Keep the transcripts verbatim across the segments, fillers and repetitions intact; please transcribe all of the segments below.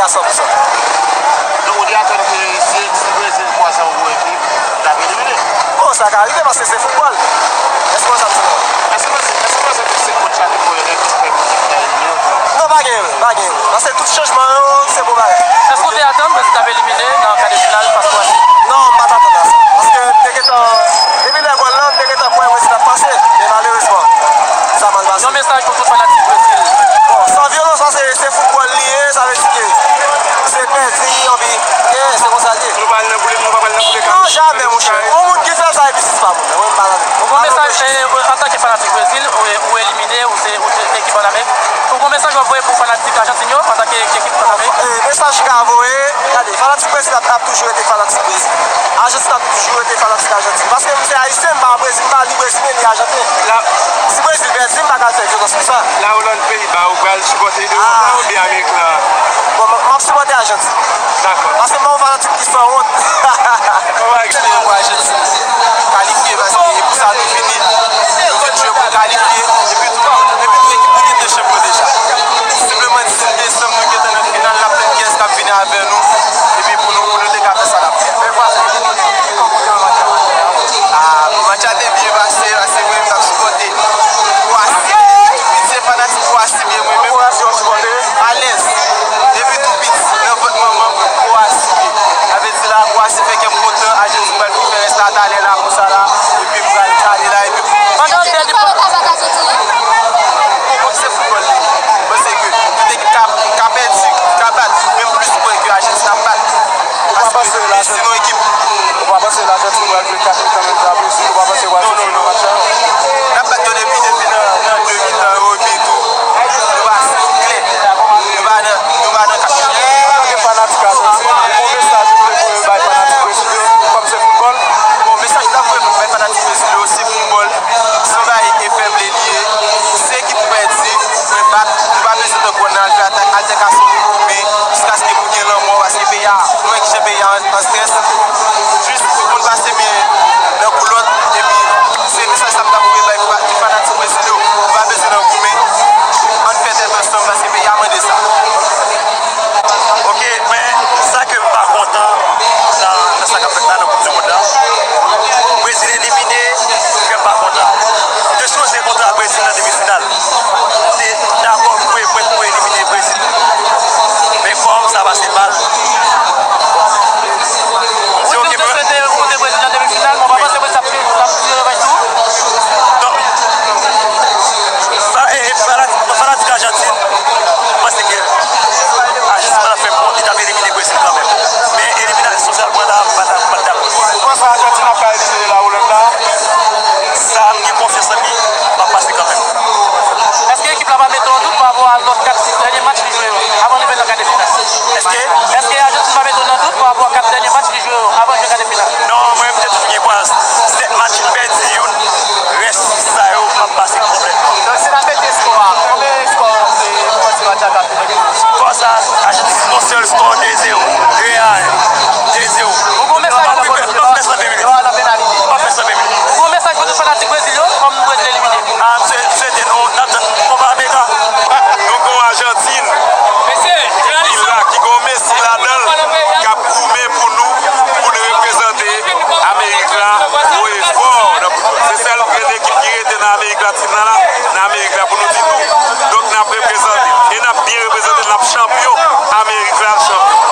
A san pou san. Donk, ou te atann ke si, si Brezil kwaze yon gwo ekip, l ap elimine? Bon, sa ka rive paske se foutbòl. Èske w wè sa m di la? Èske w panse, èske w panse ke se kotch la ki fè erè ki fè Brezil ta elimine yo tou? Non, pa gen erè, pa gen erè. Paske tout chanjman yo, se bon bagay. Èske w te atann Brezil t ap elimine nan kadè final fas Kwasi? Non, m pa t atann a sa. Paske m te gentan, depi lè gòl lan, m te gentan kwè Brezil t ap pase. Men malerezman, sa mal pase. Yon mesaj pou tout fanatik Brezil. Bon, san vyolans, sa se, se foutbòl li ye, sa vle di ke se pèdi, anpi gen, se konsa l ye. Nou pa al nan boule, nou pa pral nan boule. Non, jamè, monchè. Yon moun ki fè sa, epi si se pa moun nan, mwen, m pa nan. Ou gon mesaj, eh, antanke fanatik Brezil, ou, ou elimine, ou se, ou se ekip anname. Ou gon mesaj w ap voye pou fanatik Ajantin yo, antanke ekip anname? Eh, mesaj m ka voye, gade, fanatik Brezil ap, ap toujou rete fanatik Brezil. Ajantin ap toujou rete fanatik Ajantin. Paske m se Ayisyen, m pa Brezil, m pa ni Brezilyen, ni Ajanten. Si Brezil pèdi, m pa ka fè vyolans konsa. La Oland, peyi ba, ou pral sipòte Ewòp la oubyen Amerik la? Bon, m, m ap sipòte Ajantin. Dakò. Paske m pa yon fanatik ki sanwont. Espere pou Ajantin kalifye, paske e pou sa nou vini. Nou vin jwe pou kalifye. Epi tou, epi tou ekip nou gentan chanpyon deja. Senpleman, diznèf desanm, nou gentan nan final, n ap tann kiyès k ap vini avè nou. Epi pou nou, pou nou te ka fè sa n ap fè. Ah, match la te byen pase, paske mwen menm t ap sipòte Kwasi. Piti fanatik Kwasi byen mwen menm. Alèz. Depi tou piti, nan vant manman m, Kwasi ye. Sa vle di la, Kwasi fè kè m kontan, Ajantin pral fè rès la talè la konsa la, epi m pral kale la, epi m... Pandan dènye... Bon, kòm se foutbòl li ye, m panse ke tout ekip ka, ka pèdi, ka bat, men m plis kwè ke Ajantin ap bat. Ou pa panse Lajantin, sinon ekip. Ou pa panse Lajantin pral jwe kat mitan menm jan Brezil? Ou pa panse yo pral soti nan match la? N ap bat yo depi, depi nan, nan de mitan yo, epi tou, nou pa klè. Nou pa nan, nou pa nan kat mitan. Antanke fanatik Ajantin, ou gon mesaj ou vle voye bay fanatik Brezil yo, kòm se foutbòl? Bon, mesaj m ta voye bay fanatik Brezil yo, se foutbòl. Se yon bagay e fèble li ye. Se ekip pèdi, mwen bat, nou pa bezwen tankou nan al fè atè-, altèkasyon pou goumen, jiskaske pou gen lanmò, paske peyi a, nou wè kijan peyi a an, an strès. Jis tout moun pase men nan kou lòt, epi se mesaj sa m t ap voye bay fa-, tout fanatik Brezil yo, nou pa bezwen nan goumen, ann fè tèt ansanm, paske peyi a mande sa. Ok, men sa ke m pa kontan nan, nan sa k ap fèt la nan Koup di Mond lan, Brezil elimine, fè m pa kontan. M te chwazi kontra Brezil nan demi final. M te dakò pou, pou, pou elimine Brezil. Men kòm sa pase mal, bon, m di ok, te swete ou te Brezil nan demi final, men w pa panse Brezil t ap, t ap tire revanj tou? Non. Sa, e, e, fanatik, fanatik Ajantin, m panse ke Ajantin pa t ap fè bon, li t ap elimine Brezil kanmenm. Men eliminasyon sa l pran la, m pa t ap, m pa t dakò. Ou panse Ajantin ap ka elimine La Oland la? Sa, m gen konfyans nan li, m ap pase kanmenm. Èske ekip la pa mete w an dout pa rapò a lòt kat dènye match li jwe yo, avan l rive nan kadè final? Èske? Èske Ajantin pa mete w nan dout pa rapò a kat dènye match li jwe yo, avan l jwe kadè final? Non, mwen, m te toujou gen kwayans. Sèt match, m pèdi youn. Rès sa yo, m ap pase konplètman. Donk, si n ap mete eskò a, konbyen eskò ou panse match la ka fini? Kò sa, Ajantin, yon sèl skò, de zewo, de a en, de zewo. Ou gon mesaj pou tout, non, fè sa, fè minit. Ou gon mesaj pou tout fanatik Brezil yo, kòm Brezil elimine? Ah, m swe-, m swete nou, n ap tann konba Amerik la. Nou gon Ajantin ki la, ki gon Messi ladan l, k ap goumen pou nou, pou nou reprezante Amerik la wo e fò nan foutbòl. Se sèl grenn ekip ki rete nan Amerik Latin nan la, nan Amerik la pou nou di nou. Donk n ap reprezante. E n ap byen reprezante, n ap chanpyon Amerik la, chanpyon.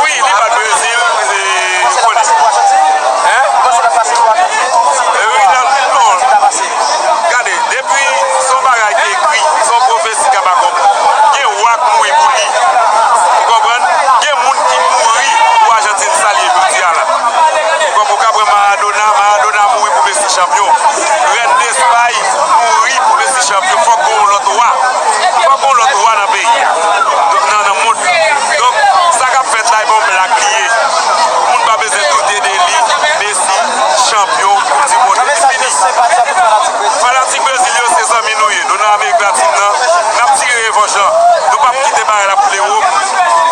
Wi, li bat Brezil, e, ou konnen. Hein? E wi, nan, non. Gade, depi se yon bagay ki ekri, se yon pwofesi k ap akonpli. Gen wa k mouri pou li. Ou konprann? Gen moun ki mouri pou Ajantin sa l ye jodi a la. Ou konprann? Ou ka pran Maradona, Maradona mouri pou Messi chanpyon. Rèn Despay mouri pou Messi chanpyon. Fòk gon yon lòt wa. Fòk gon yon lòt wa nan peyi a. Donk, nan, nan mond. Donk, sa k ap fèt la, e pa yon blag li ye. Moun pa bezwen doute de li. Messi, chanpyon, Koup di Mond. Li fini. Fanatik Brezil yo, se zanmi nou ye. Nou nan Amerik Latin nan, n ap tire revanj lan. Nou p ap kite bagay la pou Lewòp.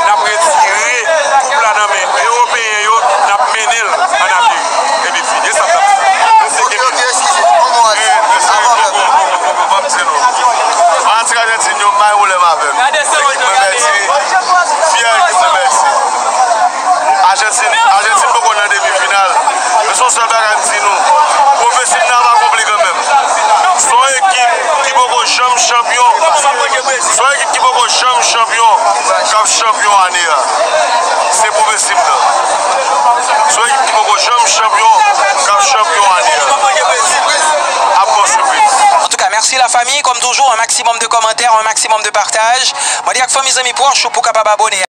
N ap retire koup la nan men Ewopeyen yo, n ap mennen l ann Amerik. Epi fini. E sa m t ap di. Mesye, ok, ok, eskize. Yon mo a di. Avan m fè bon, bon, bon, bon, bon, m di nou. Fanatik Ajantin yo, m pa gen pwoblèm avè nou. Gade se ekip mwen pèdi. Chanpyon ane a, se pwofesi m nan. Se yon ekip ki poko janm chanpyon k ap chanpyon ane a. Ap bon sipriz. Antouka, mèsi lafanmi. Kòm toujou, un maximum de commentaires, un maximum de partage. Mande ak fanmi, zanmi, pwòch ou pou kapab abone.